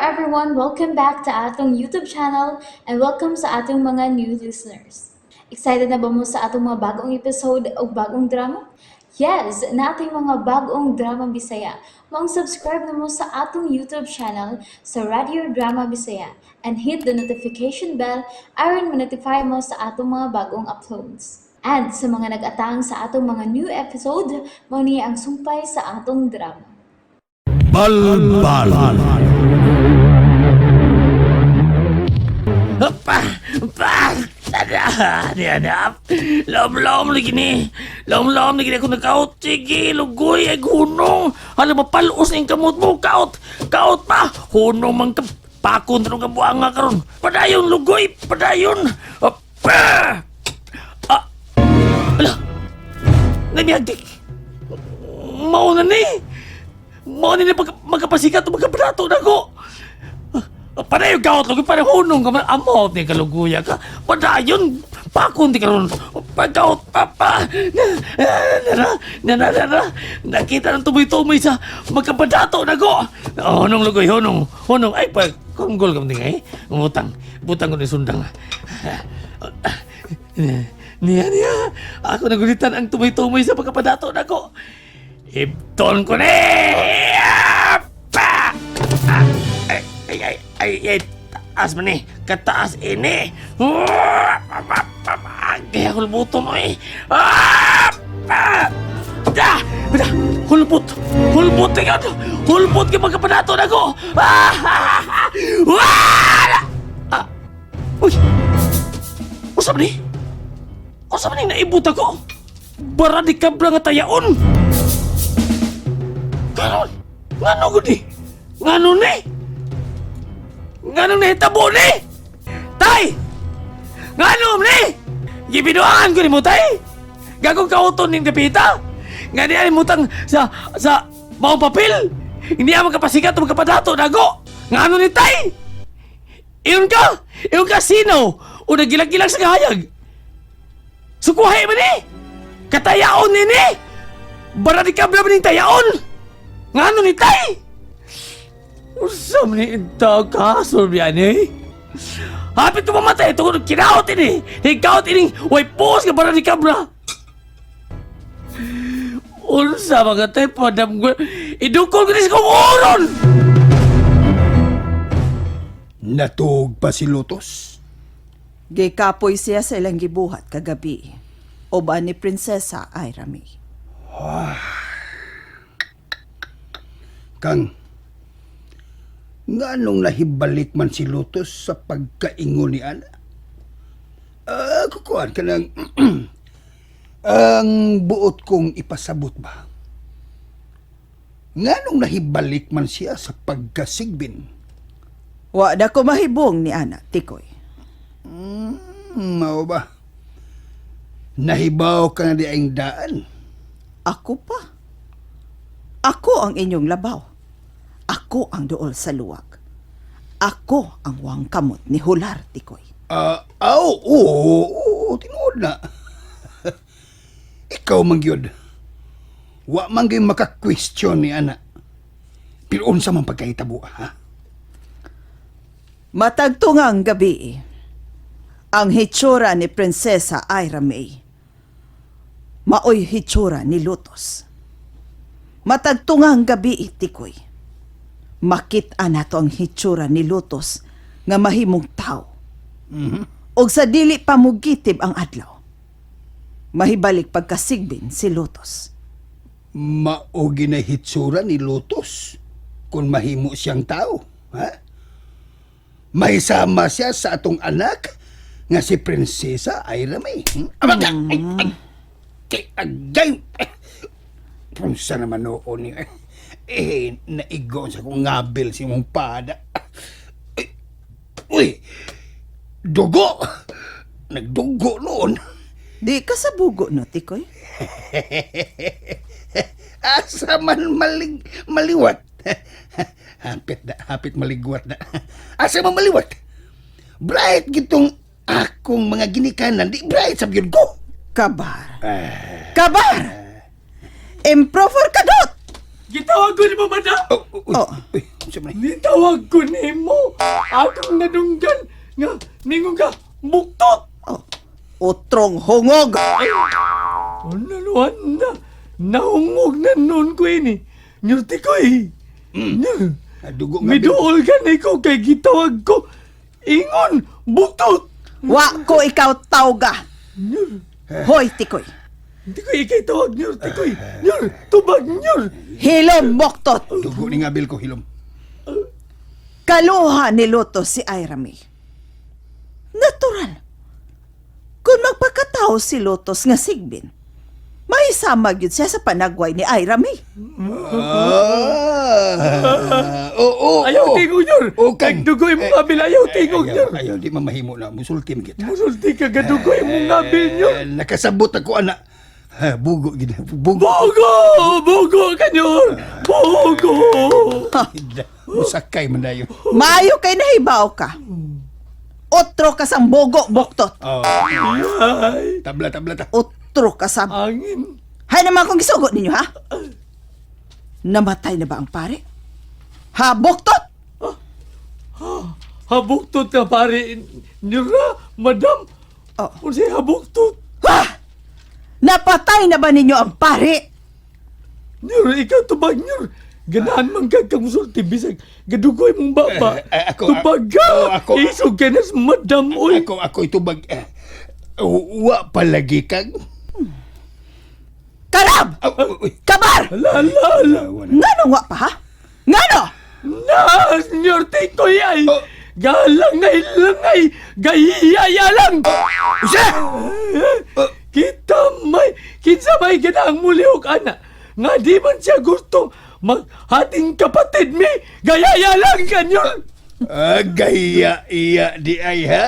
everyone! Welcome back to atong YouTube channel and welcome sa atong mga new listeners. Excited na ba mo sa atong mga bagong episode o bagong drama? Yes, naa tay mga bagong drama Bisaya. Maong subscribe na mo sa atong YouTube channel sa Radio Drama Bisaya and hit the notification bell aron ma-notify mo sa atong mga bagong uploads. And sa mga nag-atang sa atong mga new episode, mao ni ang sumpay sa atong drama. Balbal. Pa! Pa! Tada! Niya na! Lom-lom lagi ni! Lom-lom lagi ni ako nagkaot! Sige! Lugoy! Ay hunong! Hala mapalos na yung kamot mo! Kaot! Kaot pa! Hunong man ka! Pakon tanong ka buanga karon! Padayon! Lugoy! Padayon! Pa! Ah! Ala! Namiyagdik! Mao na ni! Mao na ni pag magkapasikat o magkapadato na ko! Padayon kaot lugoy, parang hunong ka man. Amot ni kaluguya ka. Padayon, pakon di karon. Pagkaot, papa. Na, na, na, na, na. Nakita ng tumoy-tumoy sa magkapadato na ko. Oh, hunong lugoy, hunong, hunong. Ay, pa, konggol ka man eh. Butang, butang ko ni sundang. Niya, niya. Ako nagulitan ang tumoy-tumoy sa pagkapadato na ko. Ibton ko ni! Pa! Ah, ay, ay, ay, ay, ay, taas man eh. Kataas ini. Kaya hulbuto mo eh. Ah! Ah! Da! Da! Hulbot! Hulbot ikaw! Hulbot ka magkapadato na ko! Ah! Ah! Ah! Uy! Usap ni? Usap ni naibot ako? Bara di kabra nga tayaon! Karon! Ngano gud ni? Ngano ni? Ngano nahitabo ni? Tay! Ngano ni? Gibinuangan ko ni mo, tay! Gagong kauton ning dapita! Nga di ay mutang sa maong papel! Hindi ang magkapasikat o magkapadato nago! Ngano ni tay? Iyon ka! Iyon ka sino? O nagilag-gilag sa kahayag? Sukuhay man ni! Katayaon ni ni! Bara di kabla man ning tayaon! Ngano ni tay? Unsa man ni intaw kaso biyan eh? Hapit ko mamatay tungod kinaot ini. Hikaot ining way pos nga bara di kabra. Unsa mga tay padam ko. Idukol ko ni sa kong oron. Natuog pa si Lotus. Gikapoy siya sa ilang gibuhat kagabi. Uban ni Prinsesa Ira May. Kang, nganong nahibalik man si Lotus sa pagkaingon ni Ana? Ah, kukuan ka ng ang buot kong ipasabot ba? Nganong nahibalik man siya sa pagkasigbin? Wa na ko mahibong ni Ana, Tikoy. Mao ba? Nahibaw ka na di ang daan. Ako pa. Ako ang inyong labaw. Ako ang duol sa luwag. Ako ang wang kamot ni Hular, Tikoy. Ah, aw, oo, oo, tinuod na. Ikaw man gyud. Wa man gyud maka-question ni ana. Pero unsa man pagkahitabo, ha? Matagtungang gabi, ang hitsura ni Prinsesa Ira May maoy hitsura ni Lotus. Matagtungang gabi, Tikoy. Makit-a nato ang hitsura ni Lotus nga mahimong tao. Og sa dili pa mugitib ang adlaw, mahibalik pagkasigbin si Lotus. Mao ginay hitsura ni Lotus kung mahimo siyang tao, ha? Mahisama siya sa atong anak nga si Prinsesa Ira May. Aba, ay, ay, kay, agay. Punsa naman noon ni eh, naigo sa kong ngabil si mong pada. Ay, uy, dugo! Nagdugo noon. Di ka sa bugo no, Tikoy? Asa man maliwat. Hapit na, hapit maligwat na. Asa man maliwat? Bright gitong akong mga ginikanan. Di bright sa gyud ko. Kabar. Kabar! Improver ka dot! Gitawag ko nimo, madam. Oh, oh, uy, Oh. uy, unsa man ni? Nitawag ko nimo. Akong nadunggan nga ningon ka buktot. Oh, utrong hungog. Ano na? Nahungog na noon ko ini. Nyurti ko eh. Nyur. Ah, dugo nga. Miduol ka ni ko kay gitawag ko. Ingon, buktot. Wa ko ikaw tawga. Nyur. Hoy, Tikoy. Hindi ko ikay tawag, Nyur. Tikoy. Nyur, tubag, Nyur. Hilom buktot. Dugo ni ngabil ko hilom. Kaluha ni Loto si Ira May. Natural. Kung magpakatao si Lotos nga sigbin, mahisama gyud siya sa panagway ni Ira May. Ah, oo, oo. Ayaw tingog, Nyur. Okay. Dugoy mo ngabil, ayaw tingog, Ayaw, Nyur. ayaw, di mamahimo na. Musulti man kita. Musulti ka, gadugoy mo ngabil, Nyur. Eh, nakasabot ako, anak. Ha, bugo, gid. Bugo. Bugo! Bugo ka, Nyur! Bugo! Musakay man dayon. Maayo kay nahibaw ka. Otro ka sang bogo buktot. Oh, Ay, tabla, tabla ta. Otro ka sa... angin. Hay naman kung gisugot ninyo, ha? Namatay na ba ang pare? Ha, buktot? Habuktot na pare. Nyura, madam. Oh. Unsay habuktot? Ha! Napatay na ba ninyo ang pare? Nyur, ikaw tubag, Nyur. Ganahan man ka kang musulti, bisag. Gadugoy mong baba. Eh, eh, ako, tubag ka. oh, ako. Isog ka na sa madam, oy. Ako, ako itubag. Eh, wa palagi kag. Karab! Oh, uy. Kabar! Ala, ala, ala. Ngano nga pa, ha? Ngano? Na, Nyur, tikoy ay. Oh. Galang na ilangay. Gahiyaya lang. Usa! Kita may, kinsa may ganaang mulihok, ana. Nga di man siya gusto maghating kapatid mi. Gayaya lang ka, Nyur. Ah, gaya iya di ay ha?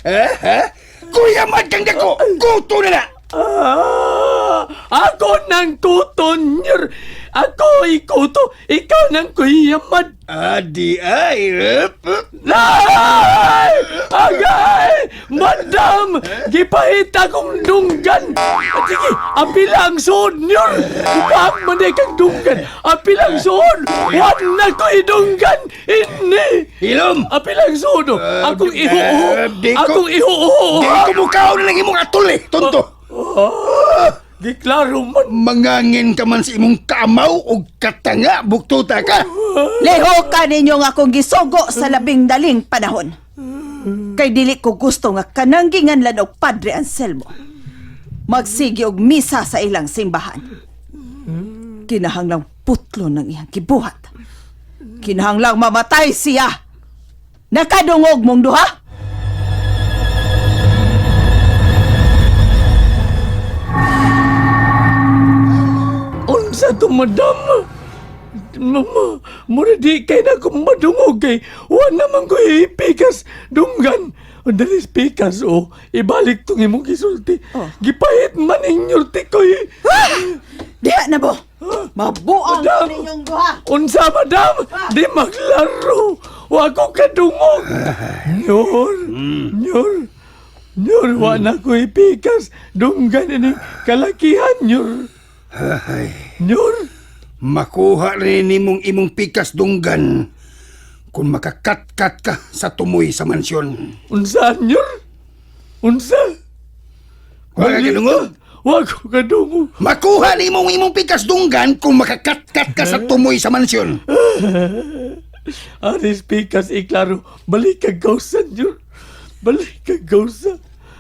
Ha? Ha? Kuya man kang dako! Kuto na na! Ah, ako nang kuto, Nyur. Ako ikuto, ikaw nang kuyamad. Ah, di ay. Up, up. Ay! Agay! Madam! Gipahit akong dunggan! At sige, apila ang suod, Nyur! Ipahak man eh kang dunggan! Apila ang suod! Wan na ko'y dunggan! Ini! Hilom! Apila ang suod! oh. Akong ihuuho! Eh, Akong ihuuho! Di ko mukhaw na lang imong atol eh, tonto. Ah, Giklaro man! Mangangin ka man sa imong kamaw o katanga, buktuta ka. Lihoka ninyo nga akong gisugo sa labing daling panahon. Kay dili ko gusto nga kanang ginganlan og Padre Anselmo. Magsigi og misa sa ilang simbahan. Kinahanglang putlo ng iyang gibuhat. Kinahanglang mamatay siya. Nakadungog mong duha? Unsa to, madam? Mama, mura di kay na kung madungog kay wa naman ko ipikas dunggan. O dali pikas o ibalik tong imong gisulti. Oh. Gipahit man inyo tikoy. Diha na bo. Mabuang Madam! ninyong duha. Unsa madam? Di maglaro. Wa ko kadungog. Nyor, nyor. Nyor, wa na ko ipikas dunggan ini kalakihan nyor. Ay, Nyor. makuha rin nimong imong pikas dunggan kung makakatkat ka sa tumoy sa mansyon. Unsa nyor? Unsa? Wa ka kadungog? Wa ko kadungog. Makuha nimong imong pikas dunggan kung makakatkat ka sa tumoy sa mansyon. Aris pikas iklaro. Balik ka gawsa nyor. Balik ka gawsa.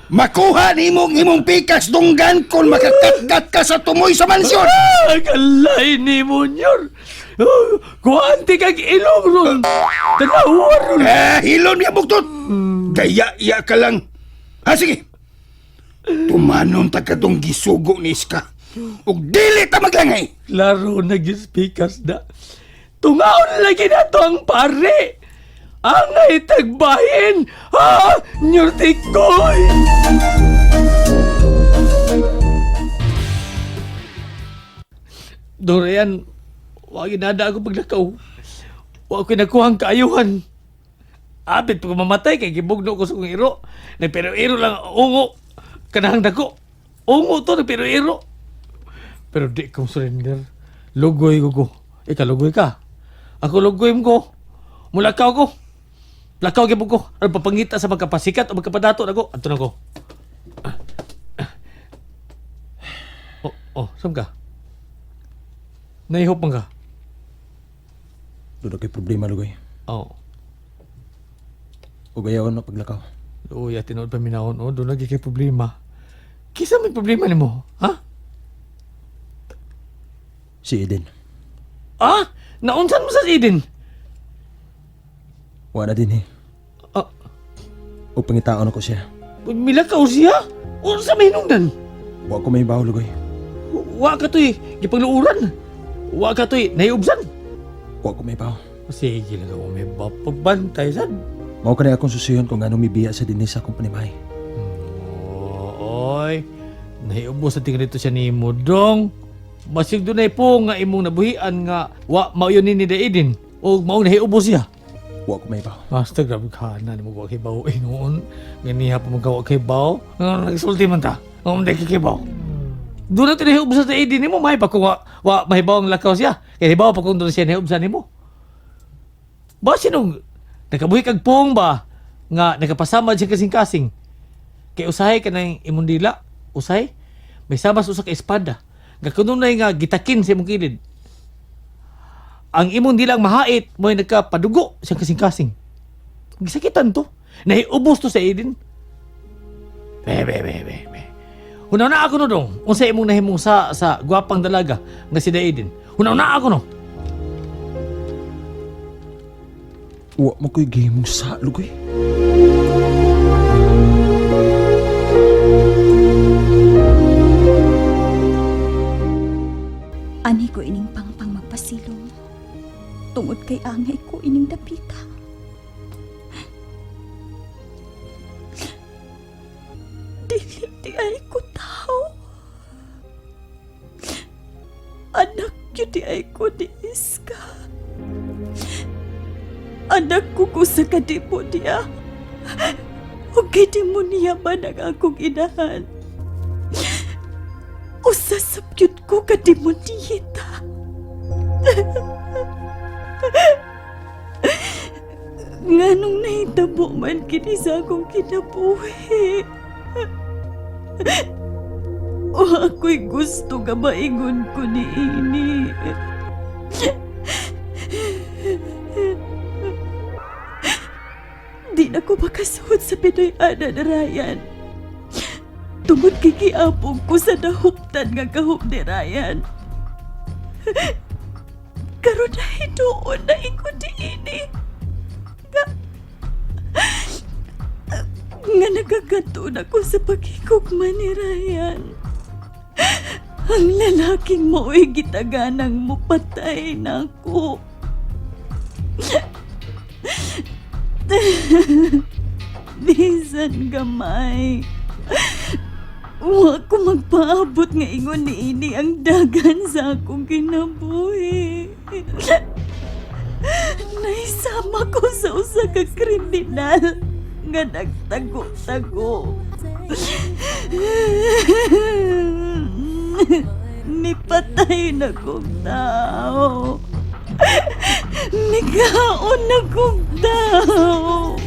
Makuha nimong imong pikas dunggan kung makakatkat ka sa tumoy sa mansyon. Ah, kalay ni mo nyor. Oh, kuhaan ti kag ilong ron. Tanawa ron. Eh, hilon niya buktot. Gaya iya ka lang. Ha, sige. Tumanon ta ka dong gisugo ni Iska. Ug dili ta maglangay. Klaro nag-speakers na. Tungaon lagi na to ang pare. Ang itagbahin. Ha? Nyurtikoy! Dorian, wag inada ako paglakaw. Wa ko nakuha ang kaayuhan. Apit pag mamatay kay gibugno ko sa kong iro. Nagpero-iro lang ungo. Kanahang dako. Ungo to nagpero-iro. Pero di ko surrender. Lugoy ko ko. Ikalugoy ka. Ako lugoy mo ko. Mulakaw ko. Lakaw gyud ko. Ano papangita sa magkapasikat o magkapadato nako. Adto na ko. Oh, saan ka? Naihop man ka? Doon kay problema, Lugoy. Oo. Ug ayaw na paglakaw. Oh. Uy, tinuod pa minahon. Oh, doon lagi kay problema. Kisa may problema nimo, ha? Si Eden. Ah? Naunsan mo sa Eden? Wala din eh. Ah, Ug pangitaon ako siya. milakaw siya? Unsa may hinungdan? Wa ko may bawo, Lugoy. Wa ka to'y gipangluuran. Wa ka to'y naiubsan. Wa ko may bawo. Sige lang ako may pagbantay sad. Mao ka na akong susiyon kung anong mibiya sa dinis sa akong panimahay. Oy, naiubos sa tingin dito siya ni Mudong. Basig dunay po nga imong nabuhian nga wa mao yun ni Daidin o maong nahiubos siya. Wa ko may bawo. Basta grabe ka na ni mo kay bawo eh noon. Ganiha pa magawa kay bawo. Nga nagsulti man ta. Nga mo kay bawo. Doon na tinahiubos sa Daidin nimo may pa kung wa mahibaw ang lakaw siya. Kay hibaw pa kung doon siya nahiubsan nimo. Ba sinong nakabuhi kag pong ba nga nakapasamad siya kasing-kasing. Kay usahay ka ng imong dila, usahay may sabas usa ka espada. Nga kununay nga gitakin sa imong kilid. Ang imong dilang mahait mo'y nagkapadugo sa kasing-kasing. Gisakitan to. Nahiubos to sa Eden. Be, be, be, be, be. Hunaw na ako no dong. Unsa imong nahimong sa gwapang dalaga nga si Daiden. Hunaw na ako no. Wa mo ko'y gihimong sa, Lugoy. Ani ko ining pangpang magpasilong. Tungod kay angay ko ining dapita. Dili di ay ko tao. Anak yun di ay ko ni Iska. Anak ko ko sa kadipo niya. O kay niya man ang akong inahan. Usa sa gyud ko ka demoniyeta. Nganong nahitabo man kini sa akong kinabuhi. O ako'y gusto nga maingon ko ni ini. Di na ko makasuod sa Pinoy Ana na Ryan. Tungod kay giapong ko sa nahuptan nga gahom ni Ryan. Karon na hinuon na ingon ni ini. Nga, nga nagkakatuon ako sa paghigugma ni Ryan. Ang lalaking mao'y gitaganang mo patay na ako. Bisan gamay. Wa ko magpaabot nga ingon ni ini ang dagan sa akong kinabuhi. Naisama ko sa usa ka kriminal nga nagtago-tago. Mipatay na kong tao. Mikaon na kong tao.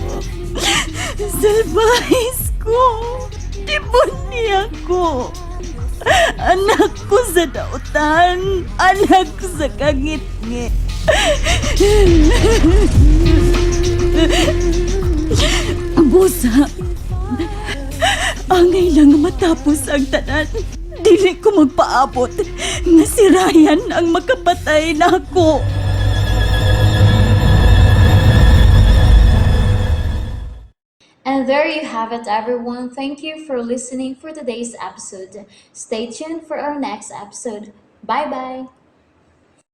Salbahis ko. Demonyo ko. Anak ko sa dautan. Anak ko sa kangitngit. Busa. Angay lang matapos ang tanan. Dili ko magpaabot nga si Ryan ang makapatay na ako. And there you have it, everyone. Thank you for listening for today's episode. Stay tuned for our next episode. Bye bye.